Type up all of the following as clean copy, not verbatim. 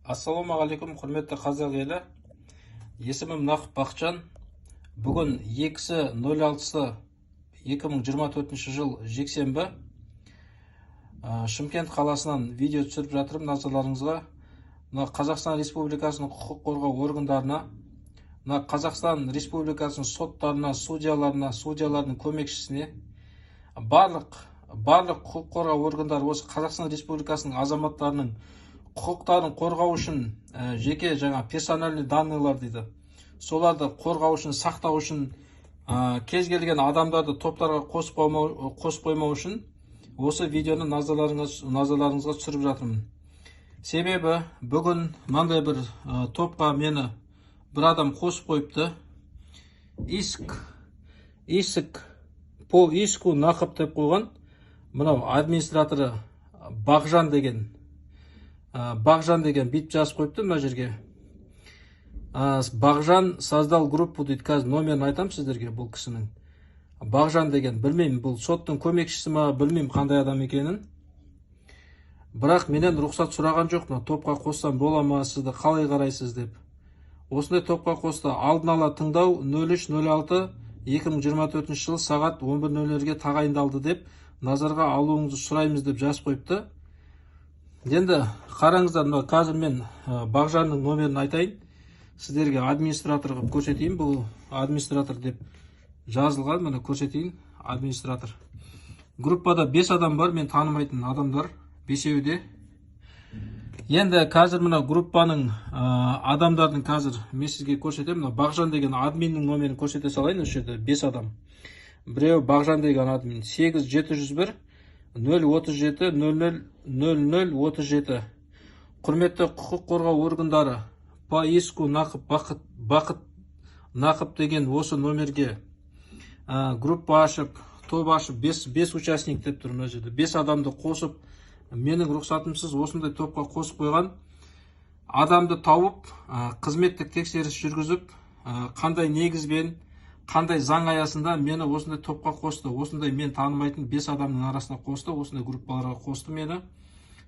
Ассалаумағалейкум, құрметті қазақ елі! Есімім Нақып Бақытжан. Бүгін 2.06.2024 жыл, жексенбі. Шымкент қаласынан видео түсіріп жатырмын назарларыңызға. Мына Қазақстан Республикасының құқық қорғау органдарына, мына Қазақстан Республикасының соттарына, судьяларына, судьялардың көмекшісіне, барлық құқық қорғау органдары осы Қазақстан Республикасының азаматтарының құқықтарын қорғау үшін, жеке жаңа персональный данныйлар дейді, соларды қорғау үшін, сақтау үшін, кез келген адамдарды топтарға қосып қоймау үшін осы видеоны назарларыңызға түсіріп жатырмын. Себебі бүгін мынандай бір топқа мені бір адам қосып қойыпты. Иск по иску Нақып деп қойған. Мынау администраторы Бағжан деген, Бағжан деген бүйтіп жазып қойыпты мына жерге. Бағжан создал группу дейді. Қазір номерін айтамын сіздерге бұл кісінің. Бағжан деген, білмеймін, бұл соттың көмекшісі ма, білмеймін қандай адам екенін, бірақ менен рұқсат сұраған жоқ, мына топқа қоссам бола ма, сізді қалай қарайсыз деп. Осындай топқа қосты. Алдын ала тыңдау 03.06 2024 жыл сағат 11.00-ге тағайындалды деп, назарға алуыңызды сұраймыз деп жазып қойыпты. Енді қараңыздар, мына қазір мен Бағжанның номерін айтайын сіздерге, администратор қылып көрсетейін. Бұл администратор деп жазылған, міне, көрсетейін, администратор. Группада бес адам бар, мен танымайтын адамдар бесеуі де. Енді қазір мына группаның адамдардың қазір мен сізге көрсетемін. Мына Бағжан деген админнің номерін көрсете салайын. Осы жерде бес адам. Біреуі Бағжан деген админ, 8 701 037 00 00 37. Құрметті құқық қорғау органдары, по иску Нақып Бақыт, Бақыт Нақып деген осы номерге группа ашып, топ ашып, бес участник деп тұр мына жерде. Бес адамды қосып, менің рұқсатымсыз осындай топқа қосып қойған адамды тауып, қызметтік тексеріс жүргізіп, қандай негізбен, қандай заң аясында мені осындай топқа қосты, осындай мен танымайтын бес адамның арасына қосты, осындай группаларға қосты мені,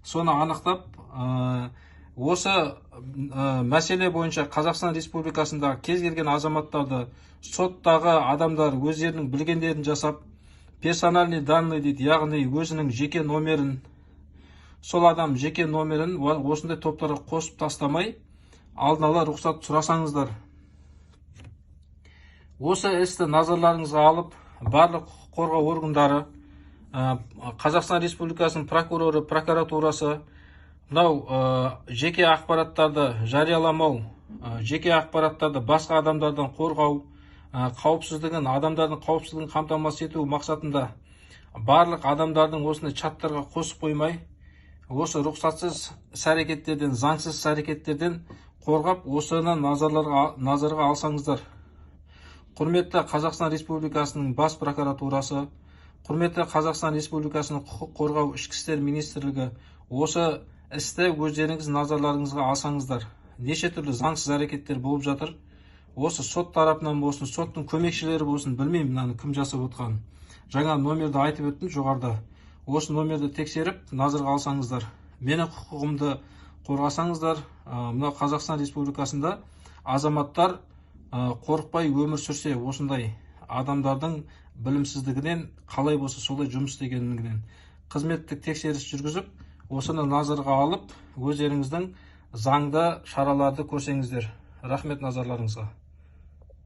соны анықтап, осы мәселе бойынша Қазақстан Республикасындағы кез келген азаматтарды соттағы адамдар өздерінің білгендерін жасап, персональный данные дейді, яғни өзінің жеке номерін, сол адам жеке номерін осындай топтарға қосып тастамай, алдын ала рұқсат сұрасаңыздар. Осы істі назарларыңызға алып, барлық құқық қорғау органдары, Қазақстан Республикасының прокуроры, прокуратурасы, мынау жеке ақпараттарды жарияламау, жеке ақпараттарды басқа адамдардан қорғау, қауіпсіздігін, адамдардың қауіпсіздігін қамтамасыз ету мақсатында барлық адамдардың осындай чаттарға қосып қоймай, осы рұқсатсыз іс әрекеттерден, заңсыз іс әрекеттерден қорғап, осыны назарға алсаңыздар. Құрметті Қазақстан Республикасының бас прокуратурасы, құрметті Қазақстан Республикасының құқық қорғау, ішкі істер министрлігі, осы істі өздеріңіз назарларыңызға алсаңыздар. Неше түрлі заңсыз әрекеттер болып жатыр. Осы сот тарапынан болсын, соттың көмекшілері болсын, білмеймін мынаны кім жасап отқанын. Жаңа номерді айтып өттім жоғарыда. Осы номерді тексеріп, назарға алсаңыздар, менің құқығымды қорғасаңыздар, мына Қазақстан Республикасында азаматтар қорықпай өмір сүрсе, осындай адамдардың білімсіздігінен, қалай болса солай жұмыс істегенінен қызметтік тексеріс жүргізіп, осыны назарға алып, өздеріңіздің заңды шараларды көрсеңіздер. Рахмет назарларыңызға.